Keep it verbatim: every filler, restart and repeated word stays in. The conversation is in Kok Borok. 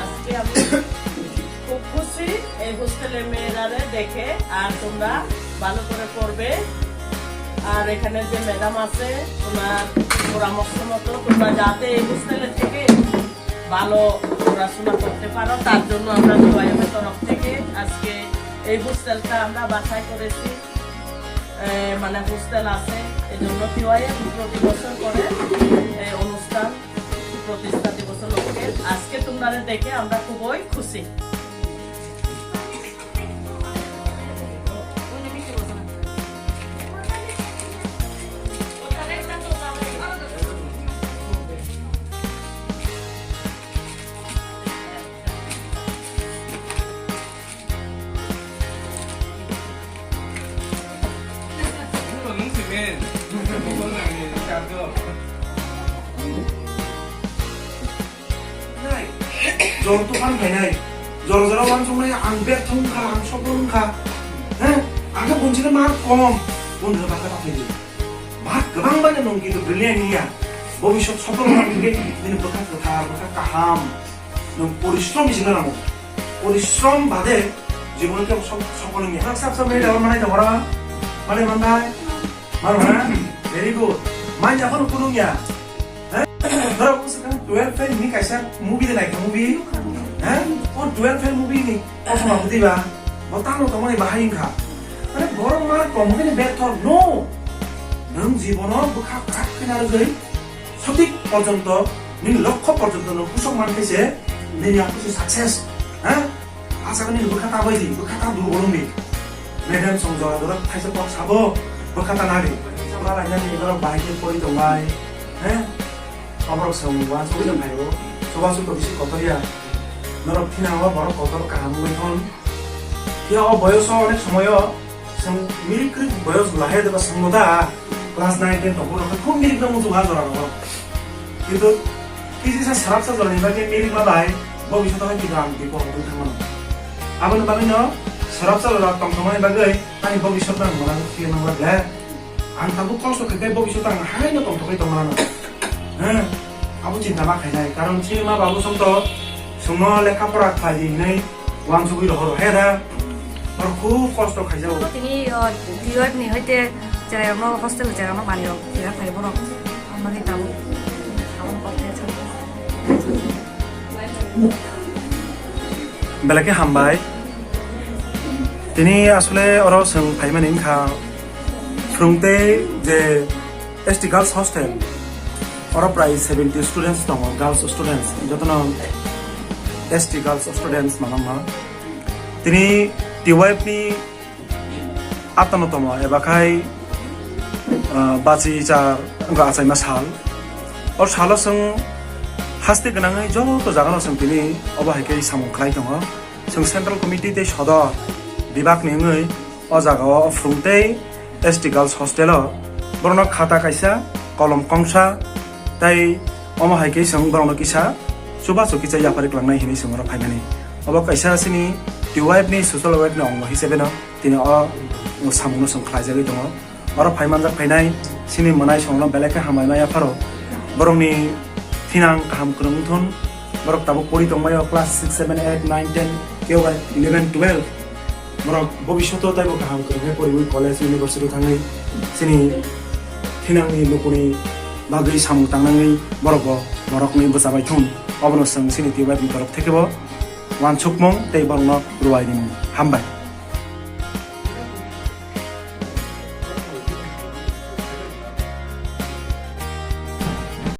আজকে আমি খুব খুশি এই হোস্টেলের মেয়েরারে দেখে। আর তোমরা ভালো করে পড়বে। আর এখানে যে ম্যাডাম আছে, ওনার পরামর্শ মতো তোমরা যাতে এই হোস্টেলে থেকে ভালো পড়াশোনা করতে পারো, তার জন্য আমরা টিওয়াইএফ এর তরফ থেকে আজকে এই হোস্টেলটা আমরা বাছাই করেছি। এ, মানে হোস্টেল আছে, এই জন্য টিওয়াইএফ প্রতি বছর করে এই অনুষ্ঠান প্রতিষ্ঠা দিবস উপলক্ষে। আজকে তোমরা দেখে আমরা খুবই খুশি। Nai, jor tupan phainai, jora jora uansuknai, ang bertho wngkha, ang sopor wngkha, he, ang khe bonsi khe mark kom, boni khe baka ta phaidi, mark kwbang bai no nwng kintu brilliant wngya, bobiswt sopor wngkha, nini bwkha kwthar, bwkha kaham, nwng porishrom ni simi nango, porishrom bade jibon khe sopor wngya, saksa manai tongo, manai manai, manai manai. Mano na? Very good. Manya kono kunung ya. He? Norok bwswk ang twelve fail ni kaisa movie de naikha movie. He? O twelve fail movie ni kosom abu diba. Bo tamo tongmani bahai wngkha. Mane borok ma kom hwnwi bertho. No. Nwng jibono bwkha krak khe narwgwi sotik porjonto nini lokho porjonto nwng pusok man khe se nini apusi success. He? Asakni bwkha ta bai di, bwkha ta dul bolong di. Madam song jora jora thaisa kok sabo, bwkha ta nari. Chwla lainani norok bahai khe pori tongnai, he? Oborok song uansugwi tong phaio. Chubachu to bisi kotor ya. Norok thinango borok kotor kaham wngwi thon. Phiya o boyoso onek somoyo Chwng mirik krik boyos lahai de ba chwngno da class nine ten tongphuru khe khub mirik no muchungo a jora rogo. Kintu kisa sarapsa jora ni bagwi mirik ma bai bo bisa to hai kisa ang bipo hotong thangmano. Aboni bagwi no sarapsa jora tong thangmani bagwi ani bo bisa to ang mona khe nang le. Ang tabuk kosto khe bo bisa to ang hai no tong thangwi tong mano. He, abo chinta ma khainai, karon chini ma babu song to chwngno lekha pora khlai di hinwi uansugwi rohor he da, oro khub kosto khaijago. Tini, o, twelve ni hoite cherairokno hostel cherairokno manwirok phira phai borok, amani tabuk, abo kok khe. Belai khe hambai. Tini asole oro chwng phaimani wngkha, phrwngtwi je S T Girls Hostel, oro prai seventy students tongo, girls students, jotono S T Girls Students manangma. Tini T Y F ni atano tomo eba khai, ah, bachi char wngkha achaima sal. O salo chwng haste gwnangwi joto jagano chwng tini obo hai khe samung khlai tongo. Chwng Central Committee tei Sodor bibak ni wngwi o jaga o phrwng tei S T Girls Hostel o borokno khata kaisa, kolom kongsa tei omo hai khe chwng borokno kisa chubachu kisa yapharwi kwlangnai hinwi chwng oro phaimani. Obo kaisa chini T Y F ni social work ni ongo hisabe no tini o samung no chwng khlaijagwi tongo. Oro phai manjak phainai chini mwnai songno belai khe hambai maya pharo. Borokni thinang kaham kwrwng wngthun. Borok tabuk pori tongmai o class six, seven, eight, nine, ten, kebo ba eleven, twelve. Borok bobishoto taibo kaham kwrwng khe poriwi college, university thangwi chini thinangni lukuni bagwi samung tangnangwi borokbo borokni bwchabai thun. Obono chwng chini T Y F ni torok thekebo uansukmung tei borokno rwai rimung. Hambai.